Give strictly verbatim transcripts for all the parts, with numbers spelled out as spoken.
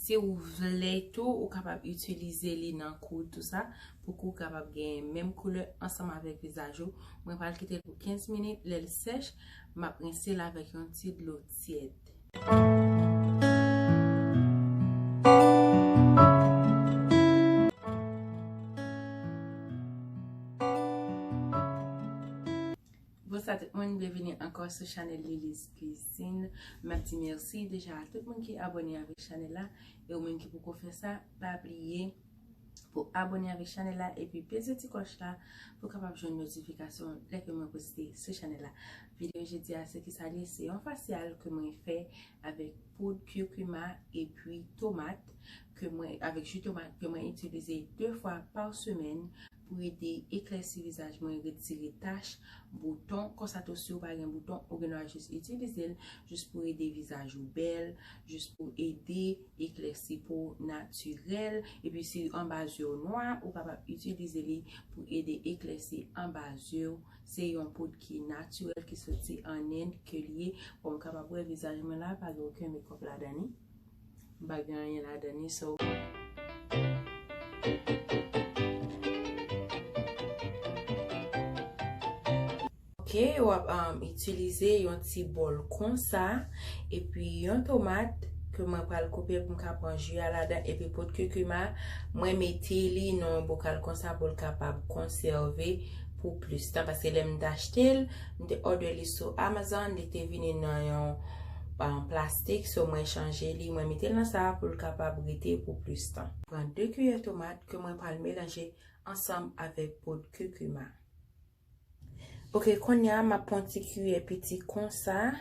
Si w vle tou, ou kapab itilize li nan kou tou sa, pou ke w kapab gen menm koulè ansanm avèk vizaj ou. Mwen pral kite l pou kenz minit, lè l sèch, m ap rense l avèk yon ti dlo tyèd. Bonswa tout moun, byenvini ankò sou chanèl Lily's Cuisine. M ap di mèsi deja a tout moun ki abòne avèk chanèl la, e ou menm ki poko fè sa, pa bliye pou abòne avèk chanèl la epi peze ti klòch la pou kapab jwenn notifikasyon lè ke mwen poste sou chanèl la. Videyo jodi a se kisa l ye, se yon fasyal ke mwen fè avèk poud curcuma epi tomat ke mwen, avèk ji tomat ke mwen itilize de fwa pa semèn pou ede eklèsi vizaj mwen, retire tach, bouton. Konsa tou, si w pa gen bouton, ou gen dwa jis itilize l jis pou ede vizaj ou bèl, jis pou ede eklèsi po natirèl. Epi si anba zye w nwa, ou kapab itilize li pou ede eklèsi anba zye w. Se yon poud ki natirèl, ki soti ann End ke l ye. Bon, m kapab wè vizaj mwen la, pa gen okenn makeup ladan li. M pa gen anyen ladan li, so. Ok, w ap, um, itilize yon ti bòl konsa, epi yon tomat ke mwen pral koupe pou m ka pran ji a ladan, epi poud curcuma, mwen mete li nan yon bokal konsa pou l kapab konsève pou plis tan, paske lè m t achte l, m te òdè li sou Amazon, li te vini nan yon, um, plastik, so mwen chanje li, mwen mete l nan sa pou l kapab rete pou plis tan. Pran de kiyè tomat ke mwen pral melanje ansanm avèk poud curcuma. Ok, kounye a, m ap pran ti kiyè piti konsa,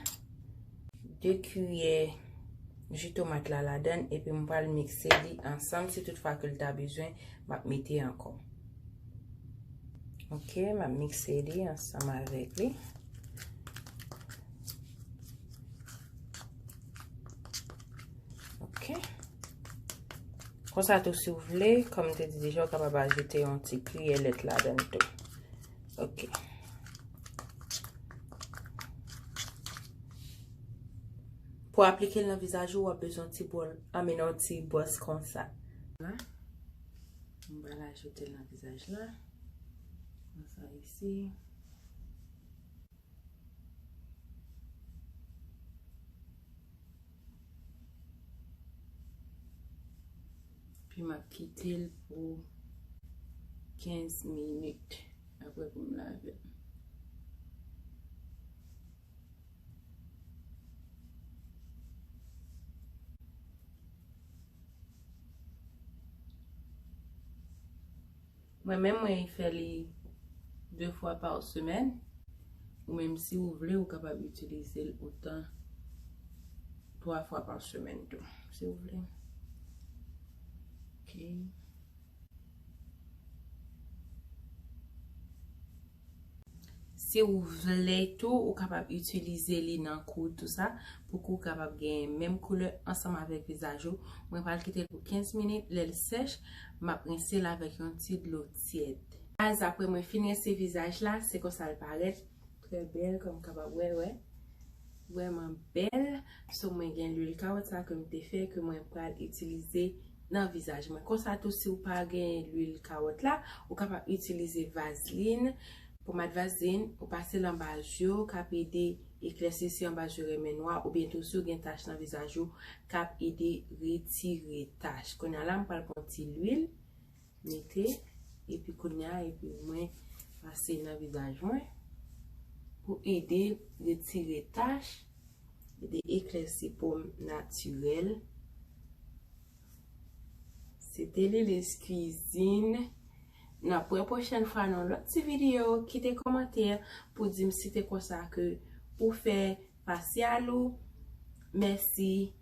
de kiyè ji tomat la ladan, epi m pral mikse li ansanm. Si toutfwa ke l ta bezwen, m ap mete ankò. Ok, m ap mikse li ansanm avèk li. Ok. Konsa tou, si w vle, kòm m te di deja, ou kapab ajoute yon ti kiyè lèt ladan tou. Ok. Pou aplike l nan vizaj ou, w ap bezwen yon ti bòl, I mean, yon ti bwòs konsa. La. M pral ajoute l nan vizaj la. Konsa isi. Epi m ap kite l pou kenz minit. Apre pou m lave l. Mwen menm, mwen fè li de fwa pa semèn. Ou menm, si ou vle, ou kapab itilize l otan twa fwa pa semèn tou, si ou vle. Ok. Si ou vle tou, ou kapab itilize li nan kou tou sa, pou ke w kapab gen menm koulè ansanm avèk vizaj ou. Mwen pral kite l pou kenz minit, lè l sèch, m ap rense l avèk yon ti dlo tyèd. Guys, apre mwen fin rense vizaj la, se konsa l parèt. Trè bèl, kòm w kapab wè, wè. Vrèman bèl. So, mwen gen lwil kawòt sa ke m te fè, ke mwen pral itilize nan vizaj mwen. Konsa tou, si w pa gen lwil kawòt la, ou kapab itilize vazlin, pomad vazlin, ou pase l anba zye w, k ap ede eklèsi si anba zye renmen nwa, oubyen tou si w gen tach nan vizaj ou, k ap ede retire tach. Kounye a la, m pral pran ti lwil. Mete, epi kounye a, epi mwen pase nan vizaj mwen pou ede retire tach, ede eklèsi po m natirèl. Se te Lily's Cuisine. N ap wè pwochèn fwa nan lòt ti videyo. Kite kòmantè pou di m si te konsa ke ou fè fasyal ou. Mèsi.